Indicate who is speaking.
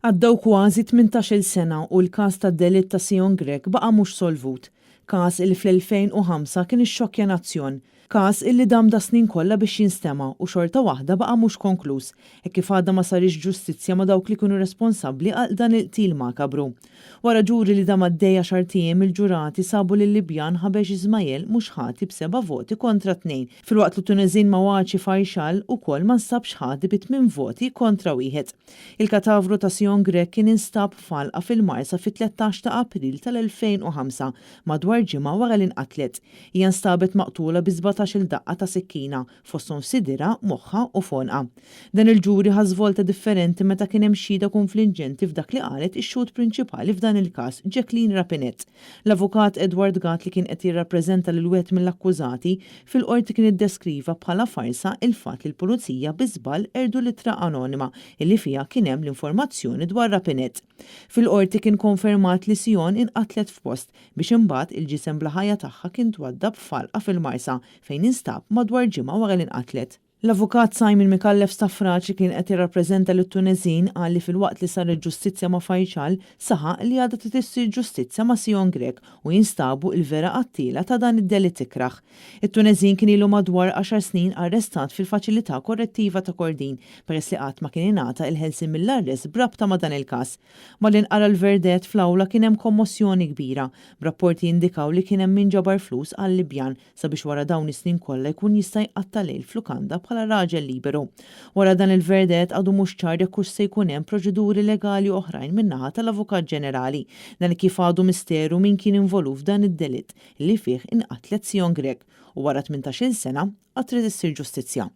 Speaker 1: Għaddew kważi 18-il sena u l-każ tad-delitt ta' Sion Grech baqa' mhux solvut. Każ illi fl-2005 kien ixxokkja nazzjon. Każ illi dam das-snin kollha biex jinstema' u xorta waħda baqa' mhux konkluż, hekk kif għadha ma saritx ġustizzja ma' dawk li kienu responsabbli għal dan il-qtil makabru. Wara ġuri li dam għaddej għaxart ijiem il-ġurati sabu lil-Libjan Habesh Ismael mhux ħati b'seba' voti kontra tnejn, filwaqt li t-Tuneżin Mawachi Faishal ukoll ma nstabx ħati bi tmien voti kontra wieħed. Il-katavru ta' Sion Grech kien instab f'għalqa fil-Marsa fit-13 ta' April tal-2005, madwar ġimgħa wara li nqatlet. Hija nstabet maqtula bi 17-il daqqa ta' sikkina, fosthom f'sidirha, moħħha u f'għonqha. Dan il-ġuri ħa żvolta differenti meta kien hemm xhieda kunflinġenti f'dak li qalet ix-xhud prinċipali f'dan il-każ, Jacqueline Rapinet. L-Avukat Edward Gatt li kien qed jirrappreżenta lil wieħed mill-akkużati, fil-Qorti kien iddeskriva bħala farsa il-fatt li l-Pulizija bi żball qerdu l-ittra anonima illi fiha kien hemm l-informazzjoni dwar Rapinet. Fil-Qorti kien konfermat li Sion inqatlet f'post biex imbagħad il-ġisem bla ħajja tagħha kien twaddab f'għalqa fil-Marsa fejn instab madwar ġimgħa wara li nqatlet. L-Avukat Simon Micallef Stafrace li kien qed jirrappreżenta lit-Tuneżin qal li filwaqt li saret ġustizzja ma' Faishal, saħaq li għadha trid issir ġustizzja ma' Sion Grech u jinstabu il-vera qattiela ta' dan id-delitt ikrah. It-Tuneżin kien ilu madwar għaxar snin arrestat fil-Faċilità Korrettiva ta' Kordin peress li qatt ma kien ingħata il-ħelsien mill-arrest b'rabta ma' dan il-każ. Malli nqara l-verdett fl-awla kien hemm kommossjoni kbira, b'rapporti jindikaw li kien hemm min ġabar flus għal-Libjan sabiex wara dawn is-snin kollha jkun jista' jqatta' lejl f'lukanda bħala raġel liberu. Wara dan il-verdett għadu mhux ċar jekk hux se jkun hemm proċeduri legali oħrajn min-naħa tal-Avukat Ġenerali. Dan kif għadu misteru min kien involut f'dan id-delitt li fih inqatlet Sion Grech u wara 18-il sena għad trid issir ġustizzja.